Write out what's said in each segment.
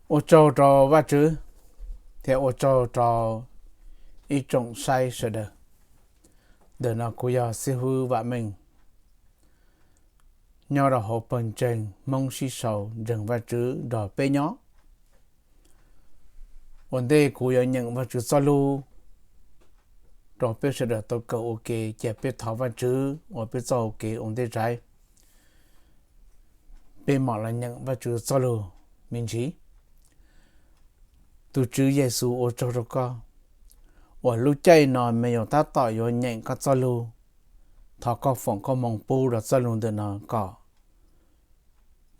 Ua tsaug rau Vajtswv thiab ua tsaug rau ib tsoom saib sawv daws. Ntawm no kuv yog xib hwb Vam Meej nyob rau hauv pawg ntseeg Hmoob sib sau ntseeg Vajtswv nrog peb nyob. Ua ntej kuv yuav nyeem Vajtswv txoj lug rau peb sawv daws tau kawm ua ke, cia peb thov Vajtswv ua peb txoj hau kev ua ntej zaiv. Peb mam los nyeem Vajtswv txoj lug me ntsis. Tus Tswv Yexus, ua tsaug rau koj uas lub caij no me nyuam tab tom yuav nyeem koj txoj lug. Thov koj foom koj hmoov pub rau txoj lug ntawm no kom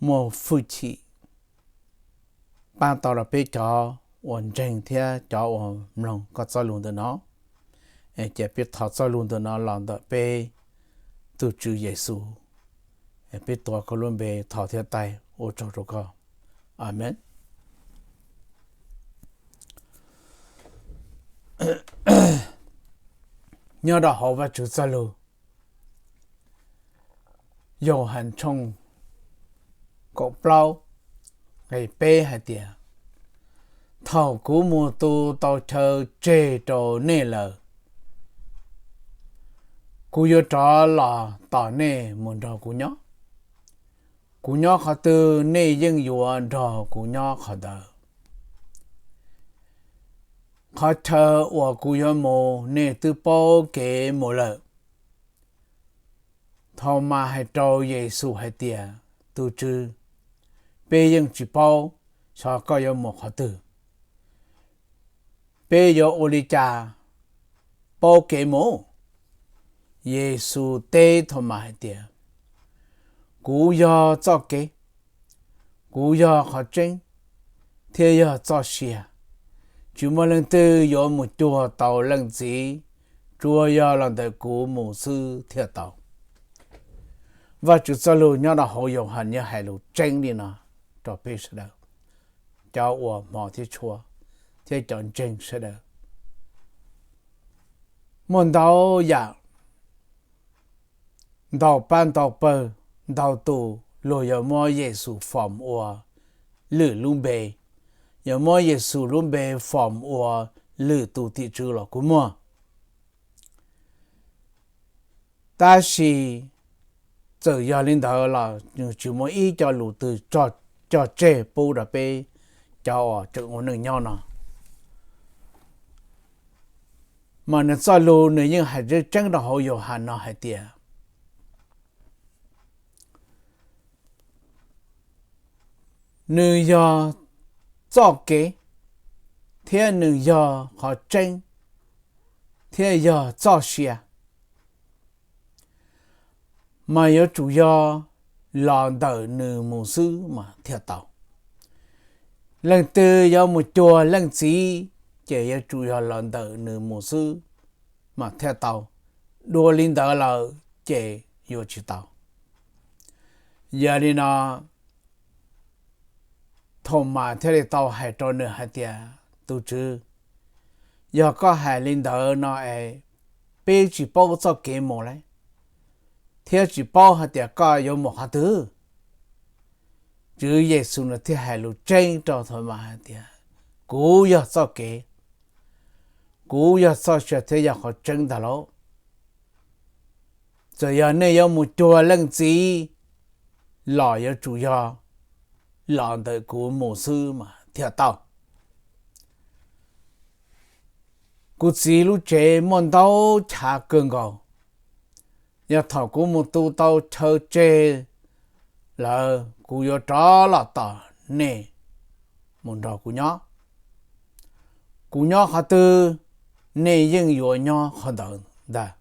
muaj hwj chim pab tau rau peb cov uas ntseeg thiab cov uas mloog koj txoj lug ntawm no, es cia peb thov txoj lug ntawm no los ntawm peb tus Tswv Yexus. Peb tuav koj lub npe thov thiab tais ua tsaug rau koj. Amees. Nyob rau hauv Vajtswv txoj lug, Yauhas tshooj kaum plaub nqe peb hais tias, thaum kuv mus tu tau chaw tseg rau nej lawm, kuv yuav rov los tos nej mus nrog kuv nyob. Kuv nyob qhov twg, nej yeej yuav nrog kuv nyob qhov ntawd. Qhov chaw uas kuv yuav mus, nej twb paub kev mus lawm. Thaumas hais rau Yexus hais tias, tus Tswv, peb yeej tsis paub xyov koj yuav mus qhov twg. Peb yuav ua li cas paub kev mus? Yexus teb Thaumas hais tias, kuv yog txoj kev, kuv yog qhov tseeb, thiab yog txoj sia. Tsis muaj leej twg yuav mus cuag tau Leej Txiv, tsuas yog los ntawm kuv mus xwb thiaj tau. Vajtswv txoj lug nyob rau hauv Yauhas yog hais lus tseeb li no rau peb sawv daws, cov uas hmov thiab tshua, thiab cov ntseeg sawv daws. Muaj ntau yam, ntau pab ntau pawg, ntau tus luag yuav muab Yexus foom ua lwm lub npe, yuav muab Yexus lub npe foom ua lwm tus tim tswv los kuj muaj. Tab sis txawm yog li ntawd los nws tsis muaj ib co lus twg cog tseg pub rau peb cov uas tseem ua neej nyob no. Mas nws txoj lus nws yeej hais tseeb tseeb rau hauv Yauhas no hais tias, nws yog txoj kev, thiab nws yog qhov tseeb, thiab yog txoj sia, mas yuav tsum yog los ntawm nws mus xwb mas thiaj tau. Leej twg yuav mus cuag Leej Txiv, ces yuav tsum yog los ntawm nws mus xwb mas thiaj tau. Dua li ntawd lawm ces yuav tsis tau. Yog li no, Thaumas thiaj li tau hais rau nws hais tias, tus Tswv, yog koj hais li ntawd no es peb tsis paub txoj kev mus li, thiab tsis paub hais tias koj yuav mus qhov twg. Tswv Yexus nws thiaj hais lus tseeb rau Thaumas hais tias, kuv yog txoj kev, kuv yog txoj sia thiab yog qhov tseeb ntag lauj. Txawm yog nej yuav mus cuag Leej Txiv los yuav tsum yog los ntawm kuv mus xwb mas thiaj tau. Kuv Txiv lub tsev muaj ntau chav kawg nkaus. Yog thaum kuv mus tu tau chaw tseg lawm, kuv yuav rov los tos nej mus nrog kuv nyob. Kuv nyob qhov twg, nej yeej yuav nyob qhov ntawd ntag.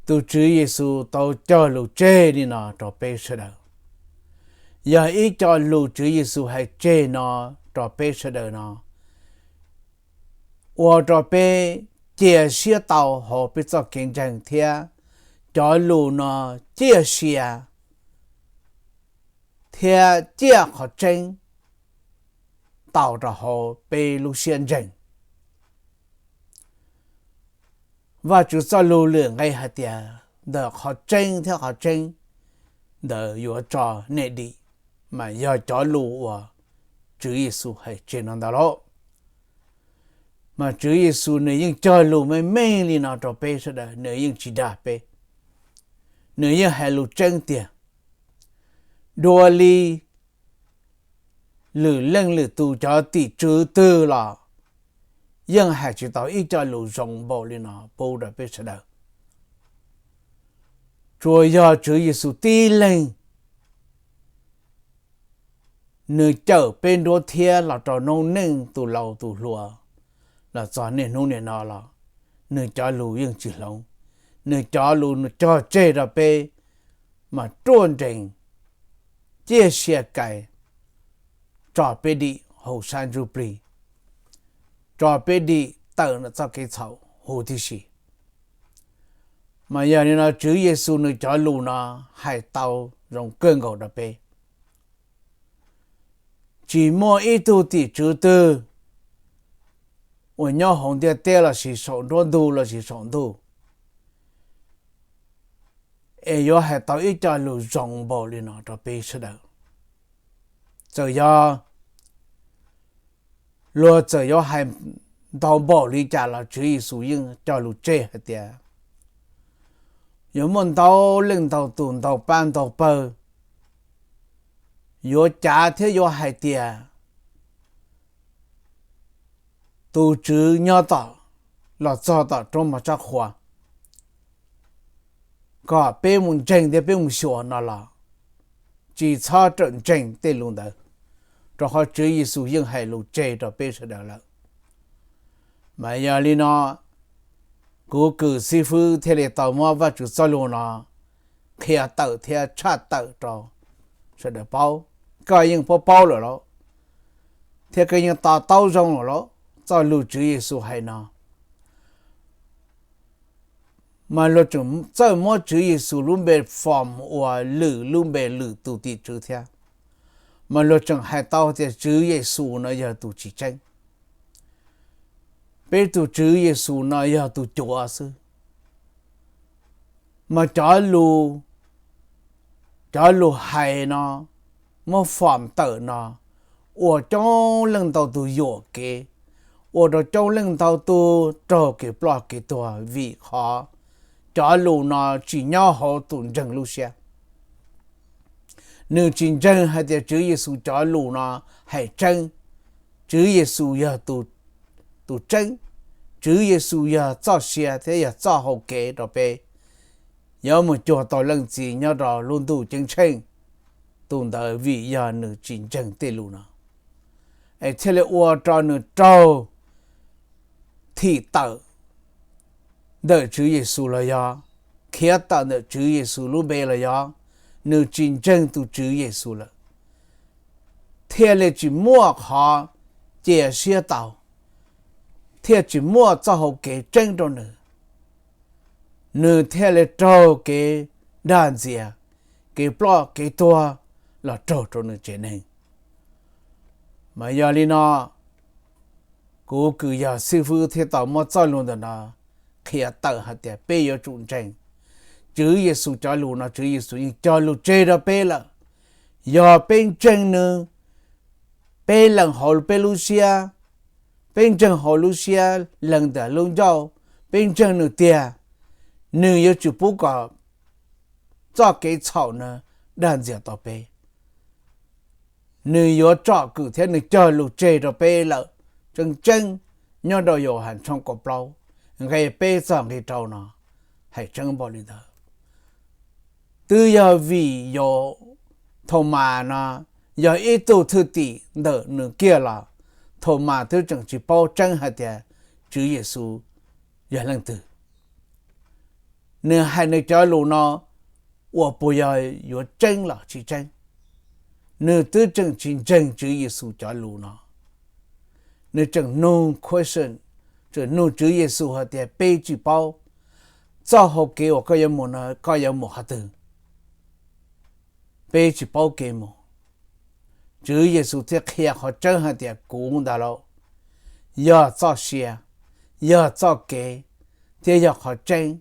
Tus Tswv Yexus tau cog lus tseg li no rau peb sawv daws. Yog ib co lus Tswv Yexus hais tseg no rau peb sawv daws no, ua rau peb cia siab tau hauv peb txoj kev ntseeg thiab cov lus no ciaj sia thiab ciaj qhov tseeb tau rau hauv peb lub siab ntseeg. Vajtswv txoj lus lwm nqe hais tias, ntawm qhov tseeb thiab qhov tseeb ntawd yuav tso nej dim, mas yog cov lus uas Tswv Yexus hais tseg no ntag lauj. Mas Tswv Yexus nws yeej cog lus meej meej li no rau peb sawv daws, nws yeej tsis dag peb. Nws yeej hais lus tseeb tiag. Dua li lwm leej lwm tus cov tim tswv twg los yeej hais tsis tau ib co lus zoo npaum li no pub rau peb sawv daws. Tsuas yog Tswv Yexus tib leeg, nws cawm peb nruab thiab los rau noob neej tus laus tus hluas los txog niaj hnub niaj no los nws cov lus yeej tsis hloov. Nws cov lus nws cog tseg rau peb mas ruaj nrees, ciaj sia kais, tso peb dim hauv sab ntsuj plig, tso peb dim tawm ntawm txoj kev txhaum huv tib si. Mas yog li no Tswv Yexus nws cov lus no hais tau zoo kawg nkaus rau peb. Tsis muaj ib tug tim tswv twg uas nyob hauv ntiaj teb lossis saum nruab ntug lossis saum ntuj es yuav hais tau ib co lus zoo npaum li no rau peb sawv daws. Txawm yog luag txawm yuav hais ntau npaum li cas los Tswv Yexus yeej cog lus tseg hais tias yuav muaj ntau leej ntau tus ntau pab ntau pawg yuav cav thiab yuav hais tias tus Tswv nyob tom, los txog tom roob mos tshab qhua, kom peb mus ntseeg thiab peb mus xyuas no los tsis txhob rawm ntseeg tej lus ntawd, rau qhov Tswv Yexus yeej hais lus tseg rau peb sawv daws lawm. Mas yog li no, kuv kws xib fwb thiaj li tau muab Vajtswv txoj lus no qhia tawm thiab tshaj tawm rau sawv daws paub. Koj yeej paub paub lawm lauj, thiab koj yeej to taub zoo lawm lauj, txoj lus Tswv Yexus hais no. Mas luag tseem txawj muab Tswv Yexus lub npe form ua lwm lub npe lwm tus tim tswv thiab. Mas luag tseem hais tau tias Tswv Yexus no yog tus tsis tseeb. Peb tus Tswv Yexus no yog tus cuav xwb. Mas cov lus, cov lus hais no muab form tawm no ua coob leej ntau tus yuam kev, ua rau coob leej ntau tus raug kev ploj kev tuag vim qhov cov lus no tsis nyob hauv tus ntseeg lub siab. Nws tsis ntseeg hais tias Tswv Yexus cov lus no hais tseeb. Tswv Yexus yog tus tseeb. Tswv Yexus yog txoj sia thiab yog txoj hau kev rau peb yuav mus cuag tau Leej Txiv nyob rau lub ntuj ceeb tsheej. Tus ntawd vim yog nws tsis ntseeg tej lus no, es thiaj li ua rau nws raug thim tawm ntawm Tswv Yexus los yog khiav tawm ntawm Tswv Yexus lub npe los yog nws tsis ntseeg tus Tswv Yexus lawm, thiaj li tsis muaj qhov cia siab tau, thiaj tsis muaj txoj hau kev tseeb rau nws. Nws thiaj li raug kev dag ntxias, kev ploj kev tuag los raug rau nws tsev neeg. Mas yog li no, kuv kws yog xib fwb thiaj tau muab txoj lus ntawm no qhia tawm hais tias peb yuav tsum ntseeg Tswv Yexus cov lus no. Tswv Yexus yeej cog lus tseg rau peb lawm. Yog peb ntseeg nws, peb lees hauv peb lub siab, peb ntseeg hauv lub siab lees ntawm lub ncauj, peb ntseeg nws tiag, nws yuav tsis pub kom txoj kev txhaum no dag ntxias tau peb. Nws yuav tsom kwm thiab nws cog lus tseg rau peb lawm tseeb tseeb nyob rau Yauhas tshooj kaum plaub nqe peb txog nqe rau no hais tseeb npaum li ntawd. Twb yog vim Thaumas no yog ib tug thwj tim ntawm nws kiag los Thaumas twb tseem tsis paub tseeb hais tias Tswv Yexus yog leej twg. Nws hais nws cov lus no uas puas yog yuav tseeb los tsis tseeb. Nws twb tseem tsis ntseeg Tswv Yexus cov lus no. Nws tseem nug question, tseem nug Tswv Yexus hais tias peb tsis paub txoj hau kev uas koj yuav mus no koj yuav mus qhov twg. Peb tsis paub kev mus. Tswv Yexus thiaj qhia qhov tseeb hais tias kuv ntag lauj, yog txoj sia, yog txoj kev, thiab yog qhov tseeb.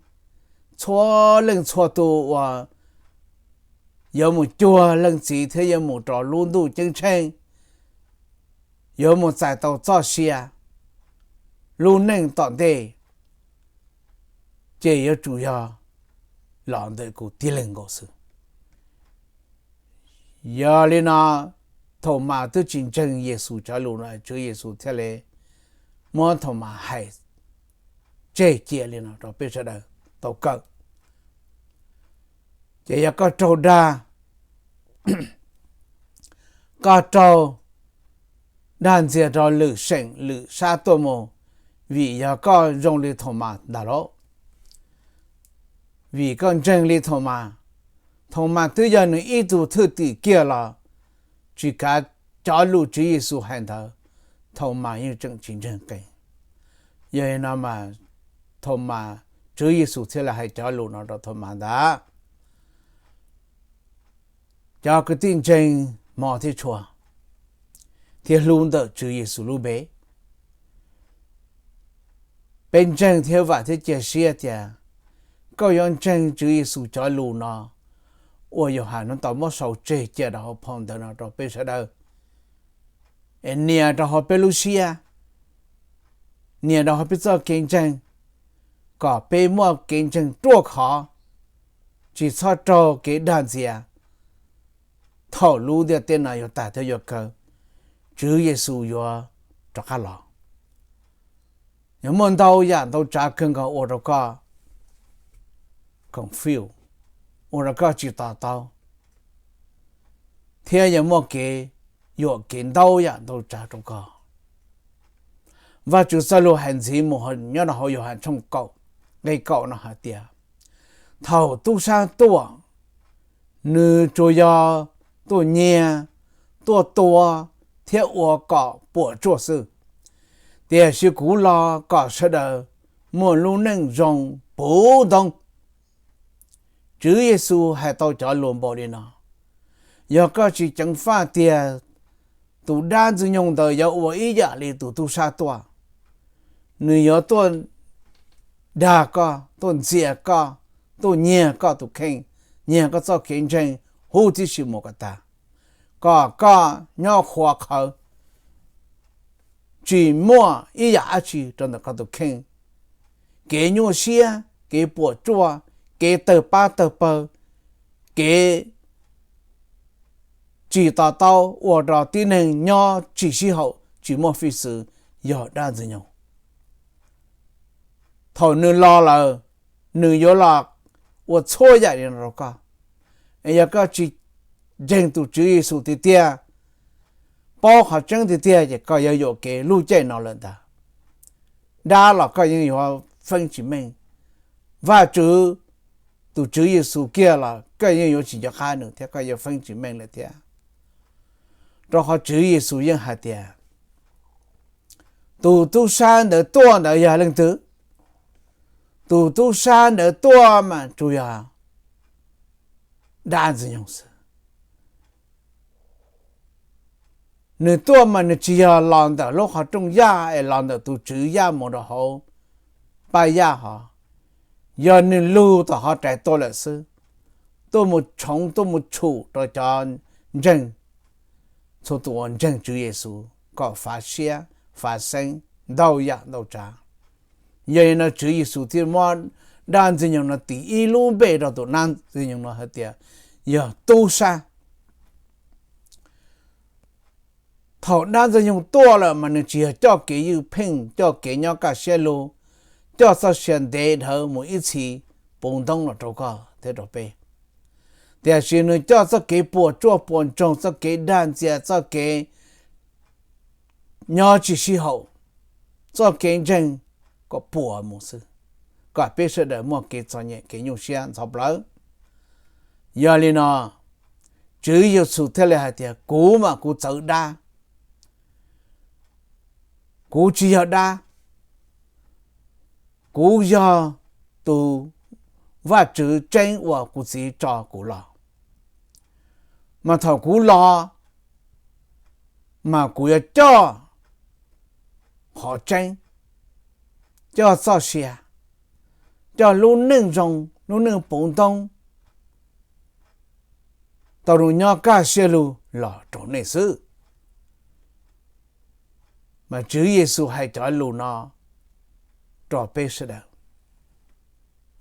Txhua leej txhua tus uas yuav mus cuag Leej Txiv thiab yuav mus rau lub ntuj ceeb tsheej yuav mus txais tau txoj sia lub neej tom ntej, ces yuav tsum yog los ntawm kuv tib leeg nkaus xwb. Yog li no, Thaumas twb tsis ntseeg Yexus cov lus no, Tswv Yexus thiaj li muab Thaumas hais tseg cia li no rau peb sawv daws tau kawm. Ces yog koj raug dag, koj raug dag ntxias rau lwm seem lwm sab tuaj mus, vim yog koj zoo li Thaumas ntag lauj. Vim koj ntseeg li Thaumas, Thaumas twb yog nws ib tug thwj tim kiag los tsis kav cov lus Tswv Yexus hais ntawd, Thaumas yeej tseem tsis ntseeg qees. Yog li no mas Thaumas, Tswv Yexus thiaj li hais cov lus no rau Thaumas ntag. Cov kwv tij ntseeg hmov thiab tshua thiab hlub ntawm Tswv Yexus lub npe, peb ntseeg thiab vam thiab cia siab tias koj yuav ntseeg Tswv Yexus cov lus no uas Yauhas hnub tau muab sau tseg cia rau hauv phau ntawv no rau peb sawv daws, es nias rau hauv peb lub siab, nias rau hauv peb txoj kev ntseeg, kom peb muaj kev ntseeg ruaj khov, tsis txhob raug kev dag ntxias. Thaum lub ntiaj teb no yuav tag thiab yuav kawg, Tswv Yexus yuav rov qab los. Yuav muaj ntau yam ntau tsav kawg nkaus ua rau koj confuse, ua rau koj tsis to taub, thiab yuav muaj kev yuam kev ntau yam ntau tsav rau koj. Vajtswv txoj lus hais ntxiv mus nyob rau hauv Yauhas tshooj kaum nqe kaum no hais tias, thaum tub sab tuaj, nws tsuas yog tuaj nyiag, tuaj tua thiab ua kom puas tsuaj xwb. Tiam sis kuv los kom sawv daws muaj lub neej zoo puv ntoob. Tswv Yexus hais tau cov lus npaum li no, yog koj tsis ceev faj tiag, tus dab ntxwg nyoog ntawd yuav ua ib yam li tus tub sab tuaj. Nws yuav tuaj dag koj, tuaj ntxias koj, tuaj nyiag koj tus kheej, nyiag koj txoj kev ntseeg huv tib si mus kom tag, kom koj nyob qhuav qhawv, tsis muaj ib yam dab tsi rau ntawm koj tus kheej. Kev nyuaj siab, kev puas tsuaj, kev tawg pab tawg pawg, kev tsis to taub ua rau tib neeg nyob tsis sib haum, tsis muaj fij xwm, yog dab ntxwg nyoog. Thaum nws los lawm, nws yuav los ua txhua yam li no rau koj. Es yog koj tsis ntseeg tus Tswv Yexus tiag tiag, paub qhov tseeb tiag tiag, ces koj yuav yuam kev lub caij no lawm ntag. Dab los koj yeej yuav feeb tsis meej. Vajtswv, tus Tswv Yexus kiag los koj yeej yuav tsis nco qab nws thiab koj yuav feeb tsis meej lawm thiab. Rau qhov Tswv Yexus yeej hais tias, tus tub sab ntawd tuaj ntawd yog leej twg? Tus tub sab ntawd tuaj mas tsuas yog dab ntxwg nyoog xwb. Nws tuaj mas nws tsis yog los ntawm lub qhov rooj yaj es los ntawm tus tswv yaj mus rau hauv paj yaj hos, yog nws lug tom qhov rais tuaj lawm xwb, tuaj mus tshoov tuaj mus tshum rau cov ntseeg, txhua tus uas ntseeg Tswv Yexus kom fav siab fav xeeb ntau yam ntau tsav. Yog li no Tswv Yexus thiaj muab dab ntxwg nyoog no tis ib lub npe rau tus dab ntxwg nyoog no hais tias yog tub sab. Thaum dab ntxwg nyoog tuaj lawm mas nws tsis yog coj kev ywj pheej, coj kev nyob kaj siab lug, coj txoj sia ntev dhawv mus ib txhis puv ntoob los rau koj thiab rau peb. Tiam sis nws coj txoj kev puas tsuaj puas ntsoog, txoj kev dag ntxias, txoj kev nyob tsis sib haum, txoj kev ntseeg kom puas mus xwb, kom peb sawv daws muaj kev txom nyem kev nyuaj siab ntxhov plawv. Yog li no, Tswv Yexus thiaj li hais tias kuv mas kuv txawv dab, kuv tsis yog dab, kuv yog tus Vajtswv tseeb uas kuv Txiv tso kuv los. Mas thaum kuv los, mas kuv yuav coj qhov tseeb, coj txoj sia, coj lub neej zoo, lub neej puv ntoob, tau zoo nyob kaj siab lug los rau nej xwb. Mas Tswv Yexus hais cov lus no rau peb sawv daws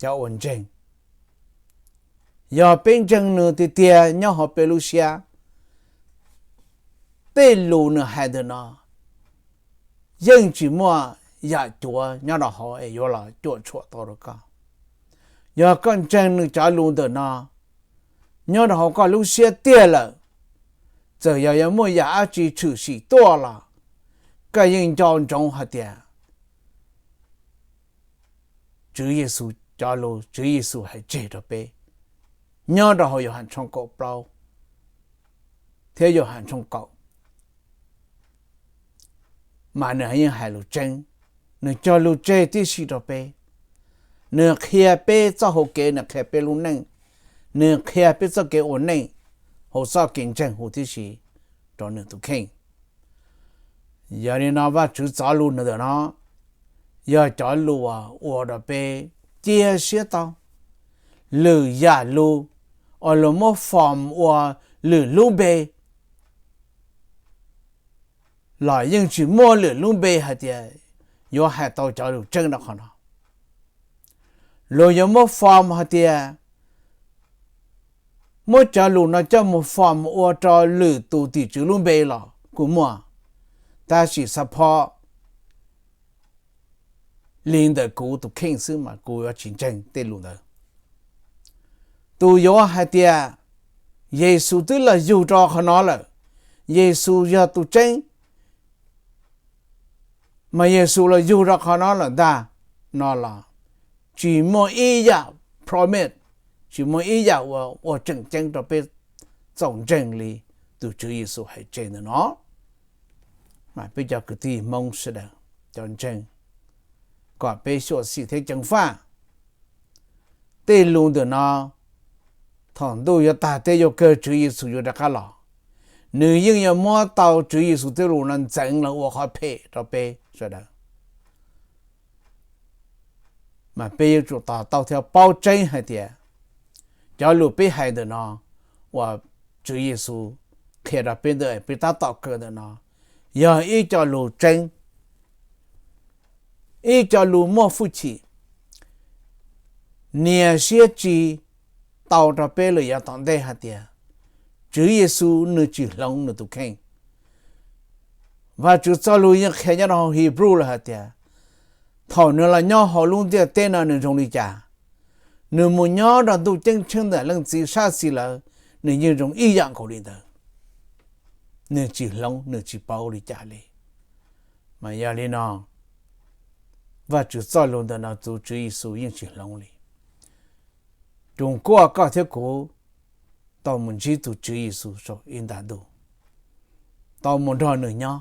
cov uas ntseeg. Yog peb ntseeg nws tiag tiag nyob hauv peb lub siab, tej lus nws hais ntawm no yeej tsis muaj yam cuav nyob rau hauv es yuav los cuam tshuam tau rau koj. Yog koj ntseeg nws cov lus ntawm no nyob rau hauv koj lub siab tiag lawm, txawm yog yuav muaj yam dab tsi tshwm sim tuaj los koj yeej nco ntsoov hais tias Tswv Yexus cov lus Tswv Yexus hais tseg rau peb nyob rau hauv Yauhas tshooj kaum plaub thiab Yauhas tshooj kaum, mas nws yeej hais lus tseeb, nws cog lus tseg tib si rau peb. Nws qhia peb txoj hau kev, nws qhia peb lub neej, nws qhia peb txoj kev ua neej hauv txoj kev ntseeg huv tib si rau nws tus kheej. Yog li no Vajtswv txoj lus ntawm no yog cov lus uas ua rau peb cia siab tau. Lwm yam lus uas luag muab form ua lwm lub npe los yeej tsis muaj lwm lub npe hais tias yuav hais tau cov lus tseeb rau qhov no. Luag yuav muab form hais tias muab cov lus no coj mus form ua rau lwm tus tim tswv lub npe los kuj muaj, tab sis xav phob li ntawm kuv tus kheej xwb mas kuv yuav tsis ntseeg tej lus ntawd. Tus yuav hais tias Yexus twb los yug rau qhov no lawm, Yexus yog tus tseeb, mas Yexus los yug rau qhov no lawm ntag no los tsis muaj ib yam promise, tsis muaj ib yam ua tseem ceeb rau peb txaus ntseeg li tus Tswv Yexus hais tseg ntawm no. Mas peb cov kwv tij Hmoob sawv daws cov ntseeg, kom peb xyuam xim thiab ceev faj. Tej lus ntawm no thaum ntuj yuav tag teb yuav kawg Tswv Yexus yuav rov qab los, nws yeej yuav muab tau Tswv Yexus tej lus no ntxeev los ua qhov phem rau peb sawv daws. Mas peb yuav tsum to taub thiab paub tseeb hais tias cov lus peb hais ntawm no uas Tswv Yexus qhia rau peb ntawm peb tab tom kawm ntawm no yog ib co lus tseeb, ib co lus muaj hwj chim, nias siab tsis tau rau peb lawm yav tom ntej hais tias Tswv Yexus nws tsis hloov nws tus kheej. Vajtswv txoj lus yeej qhia nyob rau hauv Hebrew lawm hais tias thaum nws los nyob hauv lub ntiaj teb no nws zoo li cas, nws mus nyob rau ntuj ceeb tsheej ntawm Leej Txiv sab xis lawm, nws yeej zoo ib yam nkaus li ntawd. Nws tsis hloov, nws tsis pauv li cas li. Mas yog li no, Vajtswv txoj lus ntawm no tus Tswv Yexus yeej tsis hloov li. Tsuas kuaj koj thiab kuv tau mus ntsib tus Tswv Yexus saum ib nta ntuj, tau mus nrog nws nyob.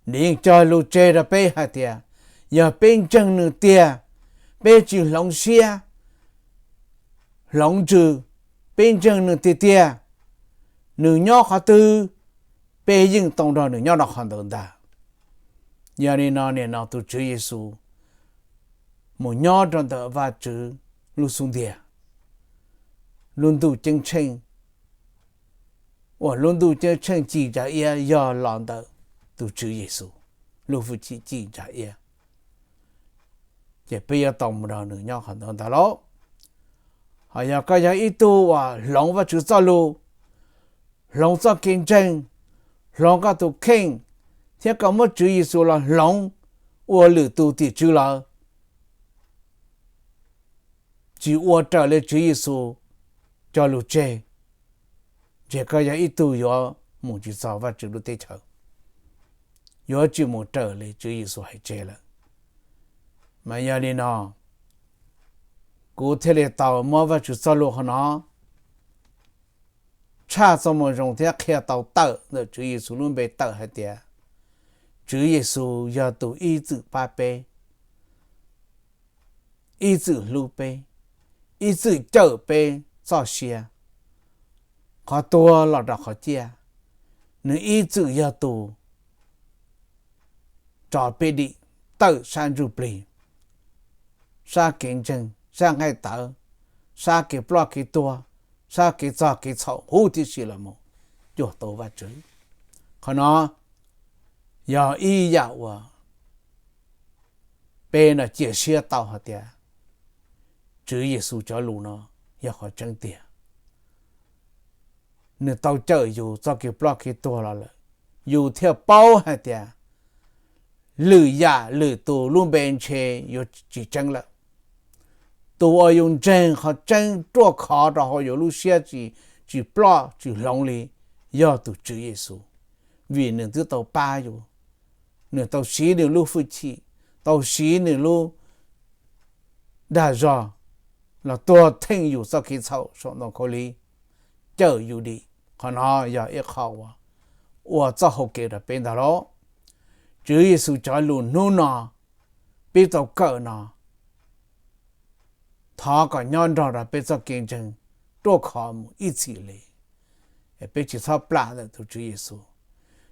Nws yeej cog lus tseg rau peb hais tias yog peb ntseeg nws tiag, peb tsis hloov siab hloov ntsws, peb ntseeg nws tiag tiag, nws nyob qhov twg, peb yeej tau nrog nws nyob rau qhov ntawd ntag. Yog li no nim no tus Tswv Yexus mus nyob rau ntawm Vajtswv lub xub ntiag, lub ntuj ceeb tsheej, uas lub ntuj ceeb tsheej ci ntsa iab yog los ntawm tus Tswv Yexus lub hwj chim ci ntsa iab. Ces peb yuav tau mus nrog nws nyob qhov ntawd ntag lauj. Ho yog koj yog ib tug uas hloov Vajtswv txoj lus, hloov txoj kev ntseeg, hloov koj tus kheej, thiab koj muab Tswv Yexus los hloov ua lwm tus tim tswv lawm, tsis ua raws li Tswv Yexus cog lus tseg, ces koj yog ib tug yuav mus tsis txog Vajtswv lub teb chaws, yuav tsis mus raws li Tswv Yexus hais tseg lawm. Mas yog li no, kuv thiaj li tau muab Vajtswv txoj lus qhov no tshaj txoj moo zoo thiab qhia tau tawm ntawm Tswv Yexus lub npe tawm hais tias Tswv Yexus yog tus ib txwm pab peb, ib txwm hlub peb, ib txwm cawm peb txoj sia, qhov tuag los rau qhov ciaj. Nws ib txwm yog tus tso peb dim tawm sab ntsuj plig, sab kev ntseeg, sab nqaij tawv, sab kev ploj kev tuag, sab kev txog kev txhaum huv tib si los mus cuag tau Vajtswv. Qhov no Yog ib yam uas peb no cia siab tau hais tias Tswv Yexus cov lus no yog qhov tseeb tiag. Nws tau cawm yus txoj kev ploj kev tuag los lawm, yus thiaj paub hais tias lwm yam lwm tus lub npe ntshe yuav tsis tseeb lawm. Tus uas yus ntseeg qhov tseeb ruaj khov rau hauv yus lub siab tsis, tsis ploj tsis hloov li yog tus Tswv Yexus, vim nws twb tau pab yus, nws tau siv nws lub hwj chim, tau siv nws lub dag zog los tuag theej yus txoj kev txhaum saum ntoo khaub lig, cawm yus dim. Qhov no yog ib qho uas ua txoj hau kev rau peb ntag lauj. Tswv Yexus cov lus hnub no peb tau kawm no, thov kom nyob nrog rau peb txoj kev ntseeg ruaj khov mus ib txhis li. Peb tsis txhob plam ntawm tus Tswv Yexus,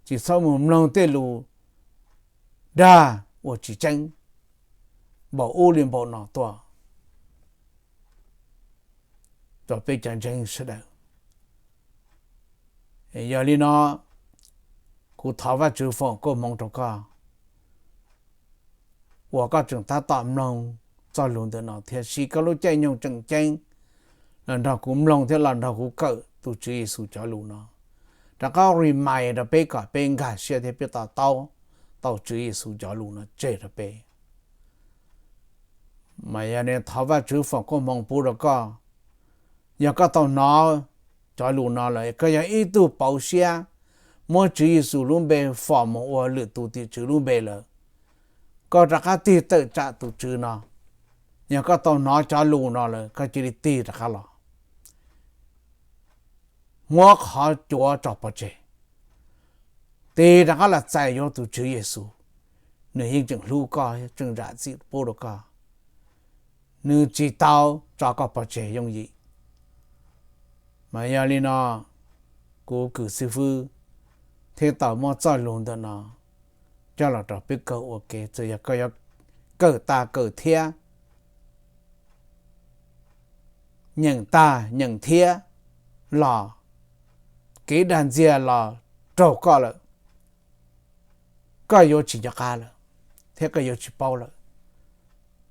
tsis txhob mus mloog tej lus dag uas tsis tseeb npaum ub li npaum no tuaj rau peb cov ntseeg sawv daws. Yog li no, kuv thov Vajtswv foom koob hmoov rau koj uas koj tseem tab tom mloog txoj lus ntawm no thiab siv koj lub caij nyoog tseem ceeb los nrog kuv mloog thiab los nrog kuv kawm tus Tswv Yexus cov lus no. Rov qab remind rau peb kom peb nkag siab thiab peb to taub tau Tswv Yexus cov lus no tseg rau peb. Mas yog li thov Vajtswv foom koob hmoov pub rau koj. Yog koj tau hnov cov lus no lawm, koj yog ib tug pauv siab muab Tswv Yexus lub npe foom mus ua lwm tus tim tswv lub npe lawm, koj rov qab tig tawm tsam tus Tswv no. Yog koj tau hnov cov lus no lawm, koj cia li tig rov qab los, muab qhov cuav tso pov tseg, tig rov qab los txais yuav tus Tswv Yexus. Nws yeej tseem hlub koj, tseem zam txim pub rau koj. Nws tsis tau tso koj pov tseg yooj yim. Mas yog li no, kuv kws xib fwb thiaj tau muab txoj lus ntawm no coj los rau peb kawm ua ke. Txawm yog koj yuav kawm tas kawm thiab, nyeem tag nyeem thiab los, kev dag ntxias los raug koj lawm, koj yuav tsis nco qab lawm thiab koj yuav tsis paub lawm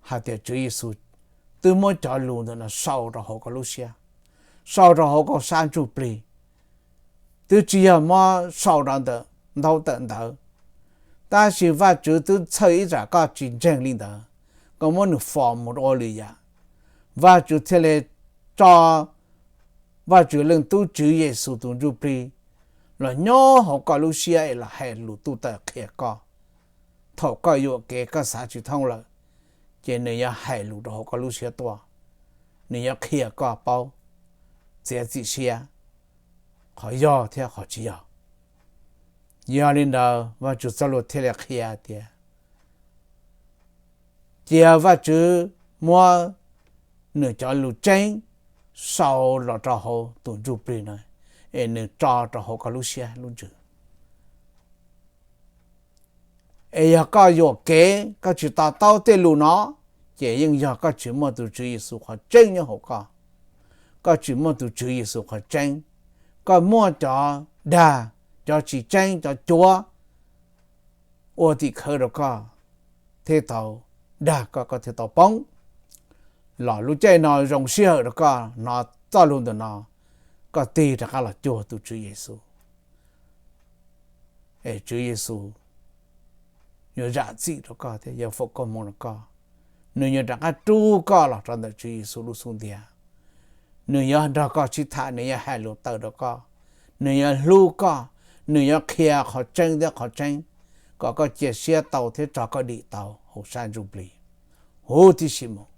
hais tias Tswv Yexus twb muab cov lus ntawm no sau rau hauv koj lub siab, sau rau hauv koj sab ntsuj plig. Twb tsis yog muab sau rau ntawm ntaub ntawm ntawv, tab sis Vajtswv twb txhawj ib tsam koj tsis ntseeg li ntawd, koj muab nws foom mus ua lwm yam, Vajtswv thiaj li tso Vajtswv leej tub Tswv Yexus tus ntsuj plig los nyob hauv koj lub siab es los hais lus tuj tawm qhia koj. Thaum koj yuam kev koj xav tsis thoob lawm, ces nws yuav hais lus rau hauv koj lub siab tuaj, nws yuav qhia koj paub, txiav txim siab qhov yog thiab qhov tsis yog. Yog li ntawd Vajtswv txoj lus thiaj li qhia tias cia Vajtswv muab nws cov lus tseeb sau los rau hauv tus ntsuj plig no, es nws tso rau hauv koj lub siab lub ntsws. Es yog koj yuam kev koj tsis to taub tej lus no, ces yeej yog koj tsis muaj tus Tswv Yexus qhov tseeb nyob hauv koj. Koj tsis muaj tus Tswv Yexus qhov tseeb, koj muaj cov dag, cov tsis tseeb, cov cuav ua tim khawv rau koj, thiaj tau dag koj, koj thiaj tau poob. Los lub caij no zoo sij hawm rau koj hnov txoj lus ntawm no, koj tig rov qab los cuag tus Tswv Yexus, es Tswv Yexus yuav zam txim rau koj thiab yuav foom koob hmoov rau koj. Nws yuav rov qab rub koj los rau ntawm Tswv Yexus lub xub ntiag. Nws yuav nrog koj sib tham, nws yuav hais lus tawm rau koj, nws yuav hlub koj, nws yuav qhia qhov tseeb thiab qhov tseeb kom koj cia siab tau thiab tso koj dim tau hauv sab ntsuj plig huv tib si mus.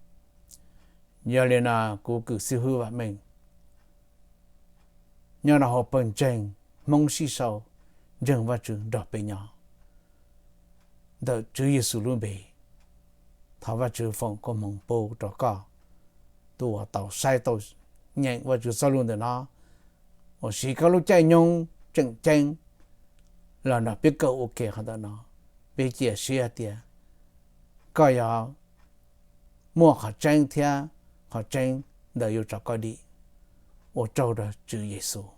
Yog li no, kuv kws xib hwb Vam Meej nyob rau hauv pawg ntseeg Hmoob sib sau ntseeg Vajtswv nrog peb nyob, ntawm Tswv Yexus lub npe, thov Vajtswv foom koob hmoov pub rau koj, tus uas tau saib tau nyeem Vajtswv txoj lus ntawm no, uas siv koj lub caij nyoog tseem ceeb los nrog peb kawm ua ke qhov ntawm no. Peb cia siab tias koj yuav muaj qhov tseeb thiab qhov tseeb ntawd yuav tso koj dim. Ua tsaug rau Tswv Yexus.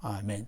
Amees.